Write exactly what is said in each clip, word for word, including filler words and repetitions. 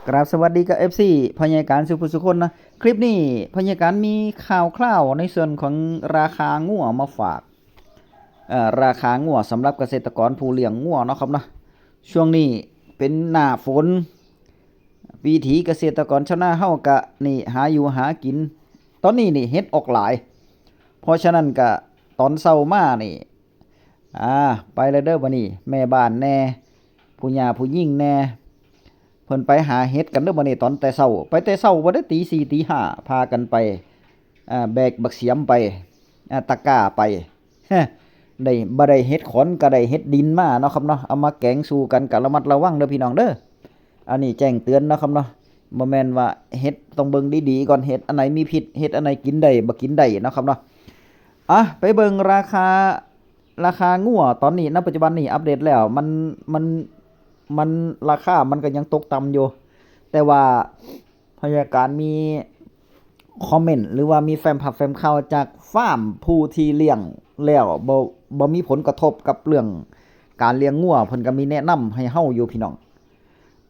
กราบสวัสดีกับ เอฟซี พ่อใหญ่การสุภุสุคนนะ คลิปนี้พ่อใหญ่การมีข่าวคราวในส่วนของราคางัวมาฝาก เอ่อ ราคางัวสำหรับเกษตรกรผู้เลี้ยงงัวเนาะครับเนาะ ช่วงนี้เป็นหน้าฝน วิถีเกษตรกรชาวนาเฮากะนี่หาอยู่หากิน ตอนนี้นี่เห็ดออกหลาย เพราะฉะนั้นกะตอนเช้ามานี่ อ่า ไปแล้วเด้อบัดนี้ แม่บ้านแน่ ผู้ย่าผู้หญิงแน่ เพิ่นไปหาเห็ดกันเด้อบัดนี้ ตอนแต่เช้า ไปแต่เช้าบ่ได้ ตีสี่ตีห้า พากันไป อ่า แบกบักเสียมไป อ่า ตะกร้าไป ฮะ ได้ บ่ได้เห็ดขอนก็ได้เห็ดดินมาเนาะครับเนาะ เอามาแกงสู่กัน ก็ระมัดระวังเด้อพี่น้องเด้อ อันนี้แจ้งเตือนเนาะครับเนาะ บ่แม่นว่าเห็ดต้องเบิ่งดีๆก่อน เห็ดอันไหนมีพิษ เห็ดอันไหนกินได้บ่กินได้เนาะครับเนาะ อ่ะ ไปเบิ่งราคา ราคางัวตอนนี้ ณ ปัจจุบันนี้อัปเดตแล้ว มัน มัน มัน ราคามันก็ยังตกต่ำอยู่ แต่ว่าพ่อใหญ่การมีคอมเมนต์ หรือว่ามีแฟ้มภาพแฟ้มข่าวจากฟาร์มผู้ที่เลี้ยงแล้ว บ่ บ่มีผลกระทบกับเรื่องการเลี้ยงงัว เพิ่นก็มีแนะนำให้เฮาอยู่พี่น้อง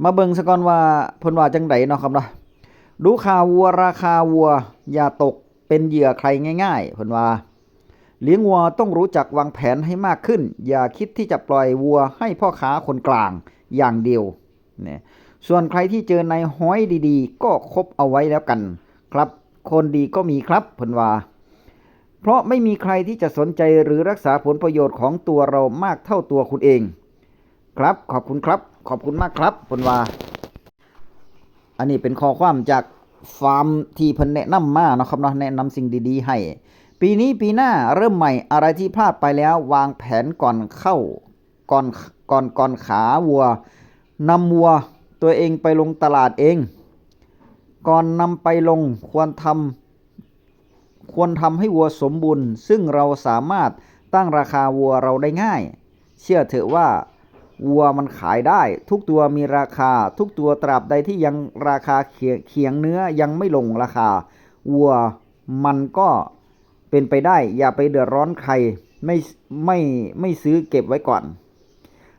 มาเบิ่งซะก่อนว่าเพิ่นว่าจั่งใดเนาะครับเนาะ ดูข่าววัวราคาวัว อย่าตกเป็นเหยื่อใครง่ายๆ เพิ่นว่า เลี้ยงวัวต้องรู้จักวางแผนให้มากขึ้น อย่าคิดที่จะปล่อยวัวให้พ่อค้าคนกลางอย่างเดียว เนี่ย ส่วนใครที่เจอนายฮ้อยดีๆ ก็คบเอาไว้แล้วกันครับ คนดีก็มีครับ เพิ่นว่า เพราะไม่มีใครที่จะสนใจหรือรักษาผลประโยชน์ของตัวเรามากเท่าตัวคุณเอง ครับ ขอบคุณครับ ขอบคุณมากครับ เพิ่นว่า อันนี้เป็นข้อความจากฟาร์มที่เพิ่นแนะนำมาเนาะครับเนาะ แนะนำสิ่งดีๆให้ ปีนี้ปีหน้าเริ่มใหม่ อะไรที่พลาดไปแล้ววางแผนก่อนเข้า ก่อน ก่อน ก่อนขาวัว นำวัวตัวเองไปลงตลาดเอง ก่อนนำไปลงควรทำ ควรทำให้วัวสมบูรณ์ ซึ่งเราสามารถตั้งราคาวัวเราได้ง่าย เชื่อเถอะว่าวัวมันขายได้ ทุกตัวมีราคา ทุกตัวตราบใดที่ยังราคาเขียง เขียงเนื้อยังไม่ลงราคา วัวมันก็เป็นไปได้ อย่าไปเดือดร้อนใคร ไม่ ไม่ ไม่ซื้อเก็บไว้ก่อน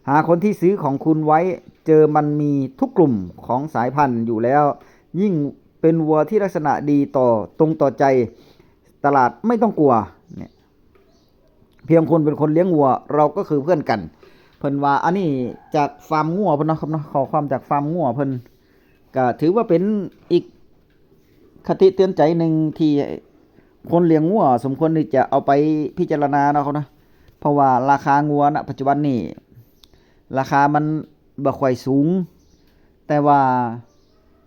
หาคนที่ซื้อของคุณไว้ เจอมันมีทุกกลุ่มของสายพันธุ์อยู่แล้ว ยิ่งเป็นวัวที่ลักษณะดีต่อ ตรงต่อใจ ตลาดไม่ต้องกลัว เนี่ย เพียงคุณเป็นคนเลี้ยงวัว เราก็คือเพื่อนกัน เพิ่นว่า อันนี้จากฟาร์มงัวเพิ่นเนาะครับเนาะ ข้อความจากฟาร์มงัวเพิ่น ก็ถือว่าเป็นอีกคติเตือนใจหนึ่งที่คนเลี้ยงงัวสมควรที่จะเอาไปพิจารณาเนาะครับเนาะ เพราะว่าราคางัว ณ ปัจจุบันนี้ ราคามันบ่ค่อยสูง แต่ว่า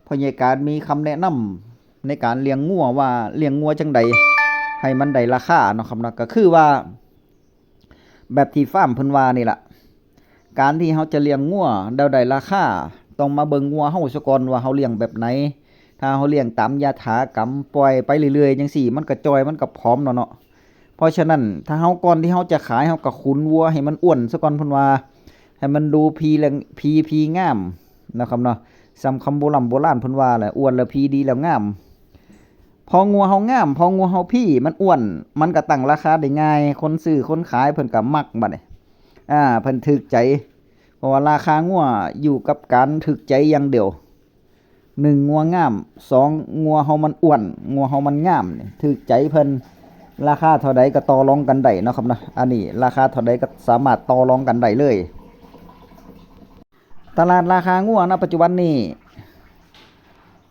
พ่อใหญ่การมีคำแนะนำในการเลี้ยงงัวว่าเลี้ยงงัวจั่งใดให้มันได้ราคาเนาะครับเนาะ ก็คือว่า แบบที่ฟาร์มเพิ่นว่านี่ล่ะ การที่เฮาจะเลี้ยงงัวแล้วได้ราคา ต้องมาเบิ่งงัวเฮาซะก่อนว่าเฮาเลี้ยงแบบไหน ถ้าเฮาเลี้ยงตามยถากรรม ปล่อยไปเรื่อยๆจั่งซี้ มันก็จ่อย มันก็ผอมเนาะเนาะ เพราะฉะนั้นถ้าเฮา ก่อนที่เฮาจะขาย เฮาก็ขุนวัวให้มันอ้วนซะก่อนเพิ่นว่า ให้มันดูพีแลง พี พีงามนะครับเนาะ ส่ำคำโบร่ำโบราณเพิ่นว่าแหละ อ้วนแล้วพีดีแล้วงาม พองัวเฮางาม พองัวเฮาพีมันอ้วน มันก็ตั้งราคาได้ง่าย คนซื้อคนขายเพิ่นก็มักบัดนี้ อ่า เพิ่นถูกใจ เพราะว่าราคางัวอยู่กับการถูกใจอย่างเดียว หนึ่ง งัวงาม สอง งัวเฮามันอ้วน งัวเฮามันงามนี่ถูกใจเพิ่น ราคาเท่าใดก็ต่อรองกันได้เนาะครับเนาะ อันนี้ราคาเท่าใดก็สามารถต่อรองกันได้เลย ตลาดราคางัว ณ ปัจจุบันนี้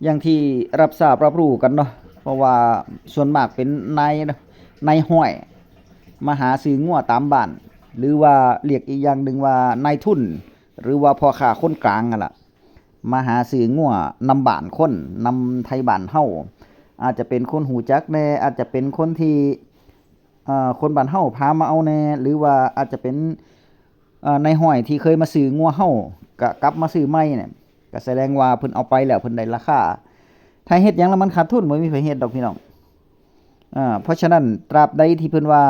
อย่างที่รับทราบรับรู้กันเนาะ เพราะว่าส่วนมากเป็นนาย นายฮ้อย มาหาซื้องัวตามบ้าน หรือว่าเรียกอีกอย่างหนึ่งว่านายทุน หรือว่าพ่อค้าคนกลางนั่นล่ะ มาหาซื้องัวนำบ้านคน นำไทบ้านเฮา อาจจะเป็นคนฮู้จักแน่ อาจจะเป็นคนที่ เอ่อ คนบ้านเฮาพามาเอาแน่ หรือว่าอาจจะเป็น เอ่อ นายฮ้อยที่เคยมาซื้องัวเฮา ก็กลับมาซื้อใหม่เนี่ย ก็แสดงว่าเพิ่นเอาไปแล้วเพิ่นได้ราคา ถ้าเฮ็ดหยังแล้วมันขาดทุน บ่มีไผเฮ็ดดอกพี่น้อง อ่า เพราะฉะนั้นตราบใดที่เพิ่นว่า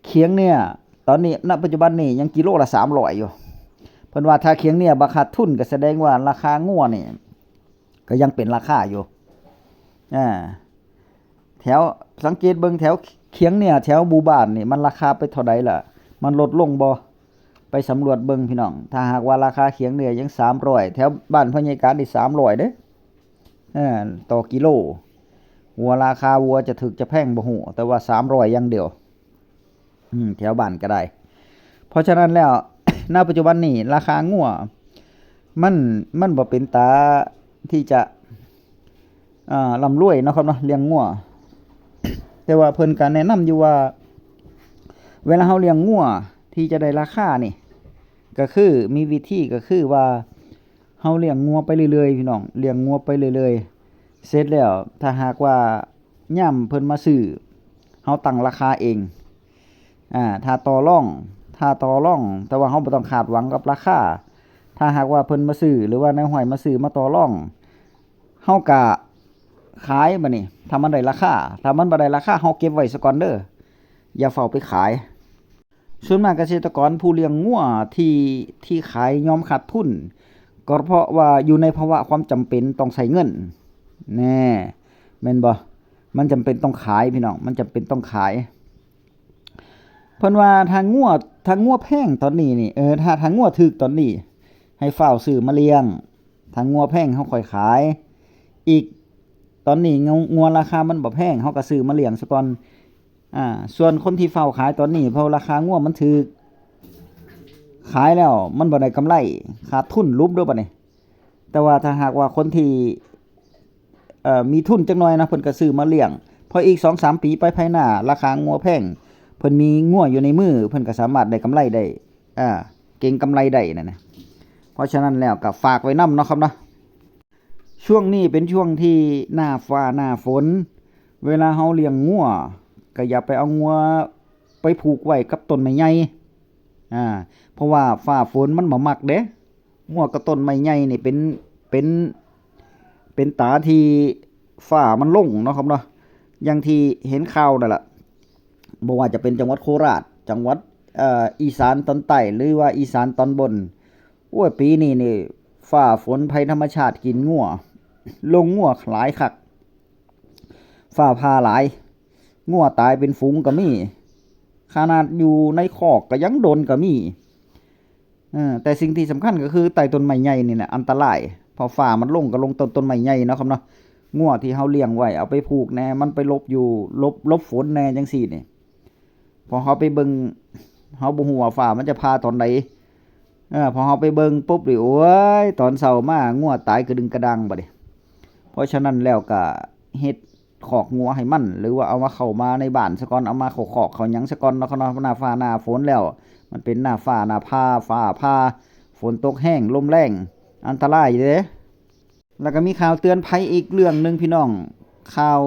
เขียงเนื้อ ตอนนี้ ณ ปัจจุบันนี้ยังกิโลละสามร้อยอยู่ เพิ่นว่าถ้าเขียงเนื้อบ่ขาดทุน ก็แสดงว่าราคางัวนี่ก็ยังเป็นราคาอยู่ อ่า แถว สังเกตเบิ่งแถวเขียงเนื้อ แถวหมู่บ้านนี่ มันราคาไปเท่าใดล่ะ มันลดลงบ่ ไป ไปสำรวจเบิ่งพี่น้อง ถ้าหากว่าราคาเขียงเนื้อยังสามร้อย แถวบ้านพ่อใหญ่การนี่สามร้อยเด้ เออ ต่อกิโล ว่าราคาวัวจะถูกจะแพงบ่ฮู้ แต่ว่าสามร้อยอย่างเดียว อืม แถวบ้านก็ได้ เพราะฉะนั้นแล้ว ณ ปัจจุบันนี้ราคางัว มัน มันบ่เป็นตาที่จะ อ่า ร่ำรวยเนาะครับเนาะ เลี้ยงงัว แต่ว่าเพิ่นก็แนะนำอยู่ว่า เวลาเฮาเลี้ยงงัวที่จะได้ราคานี่ ก็คือมีวิธีก็คือว่า เฮาเลี้ยงงัวไปเรื่อยๆ พี่น้อง เลี้ยงงัวไปเรื่อยๆ เสร็จแล้ว ถ้าหากว่ายามเพิ่นมาซื้อ เฮาตั้งราคาเอง อ่า ถ้าต่อรอง ถ้าต่อรอง แต่ว่าเฮาบ่ต้องคาดหวังกับราคา ถ้าหากว่าเพิ่นมาซื้อ หรือว่านายห้อยมาซื้อ มาต่อรอง เฮากะขายบัดนี้ ถ้ามันได้ราคา ถ้ามันบ่ได้ราคา เฮาเก็บไว้ซะก่อนเด้อ อย่าฟ้าวไปขาย ส่วนมากเกษตรกรผู้เลี้ยงงัวที่ ที่ขายยอมขาดทุน ก็เพราะว่าอยู่ในภาวะความจำเป็นต้องใช้เงิน แน่ แม่นบ่ มันจำเป็นต้องขายพี่น้อง มันจำเป็นต้องขาย เพิ่นว่าถ้างัว ถ้างัวแพงตอนนี้นี่ เออ ถ้า ถ้างัวถูกตอนนี้ ให้ฟ้าวซื้อมาเลี้ยง ถ้างัวแพงเฮาค่อยขาย อีก ตอนนี้งัว งัวราคามันบ่แพง เฮาก็ซื้อมาเลี้ยงซะก่อน อ่า ส่วนคนที่ฟ้าวขายตอนนี้ เพราะราคางัวมันถูก ขายแล้วมันบ่ได้กำไร ขาดทุนหลุบเด้อบัดนี้ แต่ว่าถ้าหากว่าคนที่ เอ่อ มีทุนจักหน่อยนะ เพิ่นก็ซื้อมาเลี้ยง พออีกสองสามปีไปภายหน้า ราคางัวแพง เพิ่นมีงัวอยู่ในมือ เพิ่นก็สามารถได้กำไรได้ อ่า เก็งกำไรได้นั่นนะ เพราะฉะนั้นแล้วก็ฝากไว้นำเนาะครับเนาะ ช่วงนี้เป็นช่วงที่หน้าฟ้าหน้าฝน เวลาเฮาเลี้ยงงัว ก็อย่าไปเอางัวไปผูกไว้กับต้นไม้ใหญ่ อ่า เพราะว่าฟ้าฝนมันบ่มักเด้ งัวกับต้นไม้ใหญ่นี่เป็น เป็น เป็นตาที่ฟ้ามันลงเนาะครับเนาะ อย่างที่เห็นข่าวนั่นแหละ บ่ว่าจะเป็นจังหวัดโคราช จังหวัด เอ่อ อีสานตอนใต้ หรือว่าอีสานตอนบน โอ้ย ปีนี้นี่ ฟ้าฝนภัยธรรมชาติกินงัว ลงงัวหลายคัก ฟ้าผ่าหลาย งัวตายเป็นฝูงก็มี ขนาดอยู่ในคอกก็ยังโดนก็มี เออ แต่สิ่งที่สำคัญก็คือใต้ต้นไม้ใหญ่นี่แหละอันตราย เพราะฟ้ามันลงก็ลงต้น ต้นไม้ใหญ่เนาะครับเนาะ งัวที่เฮาเลี้ยงไว้เอาไปผูกแน่ มันไปหลบอยู่ หลบ หลบฝนแน่จังซี้นี่ พอเฮาไปเบิ่ง เฮาบ่ฮู้ว่าฟ้ามันจะผ่าตอนใด เออ พอเฮาไปเบิ่งปุ๊บนี่ โอ้ย ตอนเช้ามางัวตายกระดึงกระดังบัดนี้ เพราะฉะนั้นแล้วก็เฮ็ดคอกงัวให้มัน หรือว่าเอามาเข้ามาในบ้านซะก่อน เอามาเข้าคอกเข้าหยังซะก่อนเนาะครับเนาะ หน้าฟ้าหน้าฝนแล้ว มันเป็นหน้าฟ้าหน้าผ่า ฟ้าผ่า ฝนตกแฮง ลมแรง อันตรายเด้ แล้วก็มีข่าวเตือนภัยอีกเรื่องหนึ่งพี่น้อง ข่าว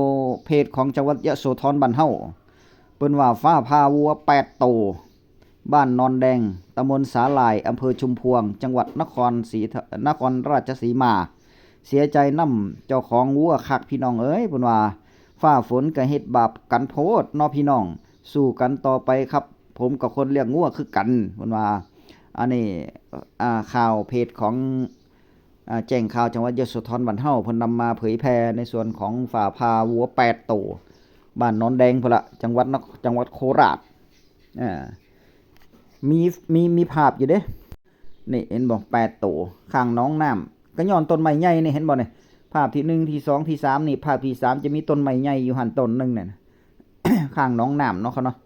เพจของจังหวัดยโสธรบ้านเฮา เปิ้นว่าฟ้าผ่าวัวแปดโต บ้านนอนแดง ตำบลสาหร่าย อำเภอชุมพวง จังหวัดนครศรี นครราชสีมา เสียใจนำเจ้าของวัวคักพี่น้องเอ้ย เปิ้นว่าฟ้าฝนก็เฮ็ดบาปกันโพดเนาะพี่น้อง สู้กันต่อไปครับ ผมก็คนเลี้ยงวัวคือกัน เปิ้นว่า อันนี้ อ่า ข่าวเพจของ อ่า แจ้งข่าวจังหวัดยโสธรบ้านเฮา เพิ่นนำมาเผยแพร่ในส่วนของฟ้าผ่าวัวแปดโต บ้านนอนแดงพุ้นละ จังหวัดนค- จังหวัดโคราช อ่า มี มี มีภาพอยู่เด้ นี่เห็นบ่ แปดโต ข้างหนองน้ำ ก็ย้อนต้นไม้ใหญ่นี่ เห็นบ่นี่ ภาพที่หนึ่ง ที่สอง ที่สาม นี่ ภาพที่สามจะมีต้นไม้ใหญ่อยู่หั่นต้นหนึ่งนั่นน่ะ ข้างหนองน้ำเนาะครับเนาะ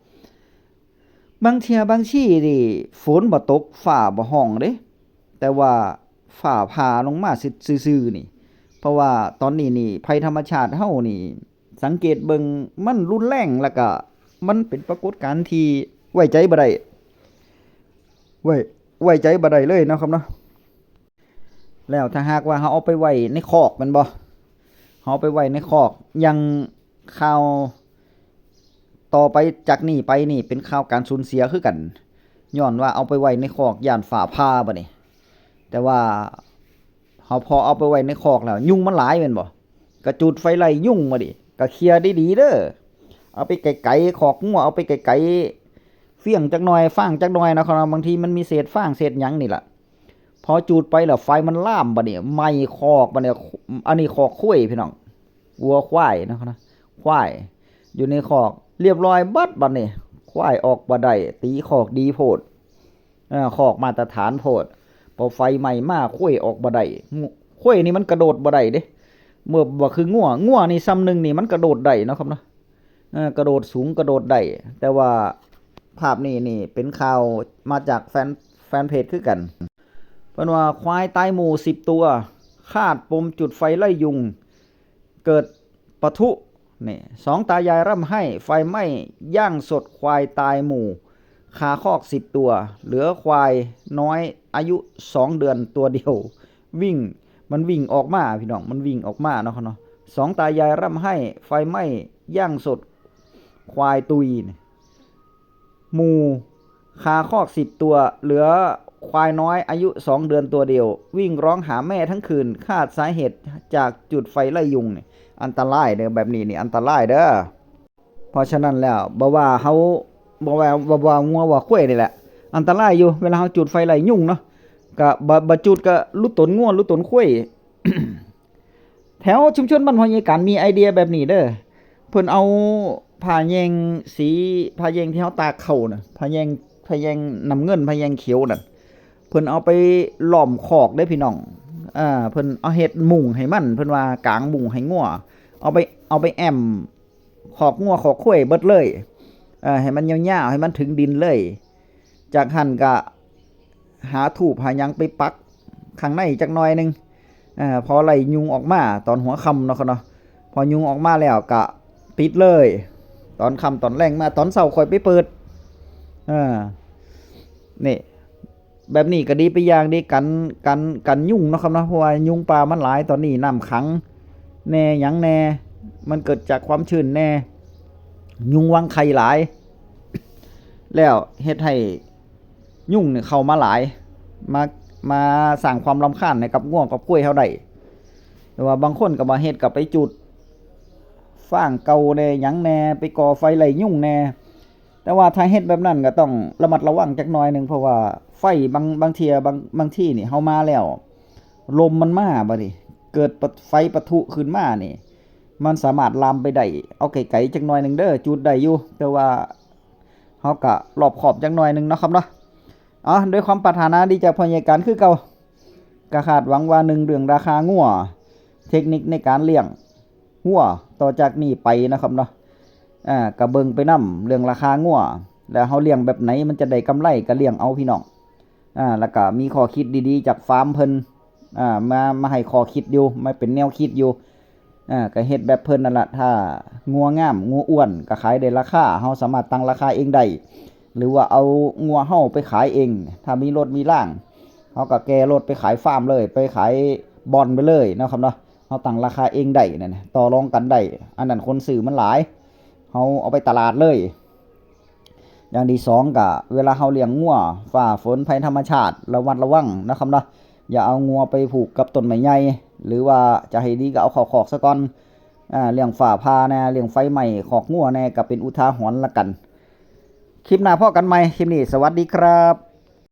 บางเทื่อบางทีนี่ ฝนบ่ตก ฟ้าบ่ฮ้องเด้ แต่ว่าฟ้าผ่าลงมาซื่อๆนี่ เพราะว่าตอนนี้นี่ ภัยธรรมชาติเฮานี่ สังเกตเบิ่งมันรุนแรง แล้วก็มันเป็นปรากฏการณ์ที่ไว้ใจบ่ได้ ไว้ ไว้ใจบ่ได้เลยเนาะครับเนาะ แล้วถ้าหากว่าเฮาเอาไปไว้ในคอกแม่นบ่ เฮาเอาไปไว้ในคอก อย่างข่าวต่อไปจากนี้ไปนี่เป็นข่าวการสูญเสียคือกัน ย้อนว่าเอาไปไว้ในคอกย้านฟ้าผ่าบัดนี้ แต่ว่าเฮาพอเอาไปไว้ในคอกแล้ว ยุงมันหลายแม่นบ่ ก็จุดไฟไล่ยุงบัดนี้ ก็เคลียร์ดีๆเด้อ เอาไปไกลๆ คอกงัวเอาไปไกลๆ เฟี้ยงจักหน่อย ฟางจักหน่อยนะครับ บางทีมันมีเศษฟางเศษหยังนี่ล่ะ พอจุดไปแล้วไฟมันลามบัดนี้ ไหม้คอกบัดนี้ อันนี้คอกควายพี่น้อง วัวควายนะครับนะ ควาย อยู่ในคอก เรียบร้อยเบิดบัดนี้ ควายออกบ่ได้ ตีคอกดีโพด เออ คอกมาตรฐานโพด พอไฟไหม้มา ควายออกบ่ได้ ง- ควายนี่มันกระโดดบ่ได้เด้ เมื่อบ่คืองัว งัวนี่ส่ำหนึ่งนี่มันกระโดดได้เนาะครับเนาะ เออ กระโดดสูงกระโดดได้ แต่ว่าภาพนี้นี่เป็นข่าวมาจากแฟน แฟนเพจคือกัน เพิ่นว่าควายตายหมู่สิบตัว คาดปมจุดไฟไล่ยุง เกิดปะทุ นี่ สองตายายร่ำไห้ ไฟไหม้ย่างสดควายตายหมู่ คาคอกสิบตัว เหลือควายน้อยอายุสองเดือนตัวเดียว วิ่ง มันวิ่งออกมาพี่น้อง มันวิ่งออกมาเนาะครับเนาะ สองตายายร่ำไห้ ไฟไหม้ย่างสดควายตุยนี่ หมู่คาคอกสิบตัว เหลือควายน้อยอายุสองเดือนตัวเดียว วิ่งร้องหาแม่ทั้งคืน คาดสาเหตุจากจุดไฟไล่ยุงนี่ อันตรายเด้อ แบบนี้นี่อันตรายเด้อ เพราะฉะนั้นแล้ว บ่ว่าเฮา บ่ว่า บ่ว่างัวว่าควายนี่แหละ อันตรายอยู่ เวลาเฮาจุดไฟไล่ยุงเนาะ ก็บ่ บ่จุดก็หลุดตนงัว หลุดตนควาย แถวชุมชนบ้านพ่อใหญ่กันมีไอเดียแบบนี้เด้อ เพิ่นเอาผ้าแยงสี ผ้าแยงที่เฮาตากข้าวน่ะ ผ้าแยง ผ้าแยงน้ำเงิน ผ้าแยงเขียวนั่น เพิ่นเอาไปล้อมคอกเด้อพี่น้อง อ่า เพิ่นเอาเฮ็ดมุ้งให้มัน เพิ่นว่ากางมุ้งให้งัว เอาไป เอาไปแอ้มคอกงัวคอกควายเบิดเลย เอ่อ ให้มันยาวๆ ให้มันถึงดินเลย จากหั้นก็หาธูปหาหยังไปปักข้างในจักหน่อยหนึ่ง เอ่อ พอไล่ยุงออกมาตอนหัวค่ำเนาะครับเนาะ พอยุงออกมาแล้วก็ปิดเลย ตอนค่ำตอนแลงมา ตอนเช้าค่อยไปเปิด เออ นี่ แบบนี้ก็ดีไปอย่าง ดีกัน กัน กันยุงเนาะครับเนาะ เพราะว่ายุงป่ามันหลาย ตอนนี้น้ำขังแน่ หยังแน่ มันเกิดจากความชื้นแน่ ยุงวางไข่หลาย แล้วเฮ็ดให้ยุงเนี่ยเข้ามาหลาย มา มาสร้างความรำคาญให้กับงัวกับควายเฮาได้ แต่ว่าบางคนก็บ่เฮ็ด ก็ไปจุดฟางเก่าแน่ หยังแน่ ไปก่อไฟไล่ยุงแน่ แต่ว่าถ้าเฮ็ดแบบนั้นก็ต้องระมัดระวังจักหน่อยหนึ่ง เพราะว่าไฟบาง บางเทื่อ บาง บางทีนี่เฮามาแล้ว ลมมันมาบัดนี้ เกิดปะ- ไฟปะทุขึ้นมานี่ มันสามารถลามไปได้ เอาไกลๆจักหน่อยหนึ่งเด้อ จุดได้อยู่ แต่ว่าเฮาก็รอบคอบจักหน่อยหนึ่งเนาะครับเนาะ อ๋อ ด้วยความปรารถนาดีจากพ่อใหญ่การคือเก่า ก็คาดหวังว่า หนึ่ง เรื่องราคางัว เทคนิคในการเลี้ยงงัวต่อจากนี้ไปนะครับเนาะ อ่า ก็เบิ่งไปนำเรื่องราคางัว แล้วเฮาเลี้ยงแบบไหนมันจะได้กำไรก็เลี้ยงเอาพี่น้อง อ่า แล้วก็มีข้อคิดดีๆจากฟาร์มเพิ่น อ่า มา มาให้ข้อคิดอยู่ มาเป็นแนวคิดอยู่ อ่า ก็เฮ็ดแบบเพิ่นนั่นล่ะ ถ้างัวงาม งัวอ้วน ก็ขายได้ราคา เฮาสามารถตั้งราคาเองได้ หรือว่าเอางัวเฮาไปขายเอง ถ้ามีรถมีล่าง เฮาก็แก่รถไปขายฟาร์มเลย ไปขายบ่อนไปเลยเนาะครับเนาะ เฮาตั้งราคาเองได้นั่นน่ะ ต่อรองกันได้ อันนั้นคนซื้อมันหลาย เฮาเอาไปตลาดเลย อย่างที่สองก็เวลาเฮาเลี้ยงงัว ฟ้าฝนภัยธรรมชาติ ระมัดระวังนะครับเนาะ อย่าเอางัวไปผูกกับต้นไม้ใหญ่ หรือว่าจะให้ดีก็เอาเข้าคอกซะก่อน อ่า เรื่องฟ้าผ่าแน่ เรื่องไฟไหม้คอกงัวแน่ ก็เป็นอุทาหรณ์ละกัน คลิปหน้าพ้อกันใหม่ คลิปนี้สวัสดีครับ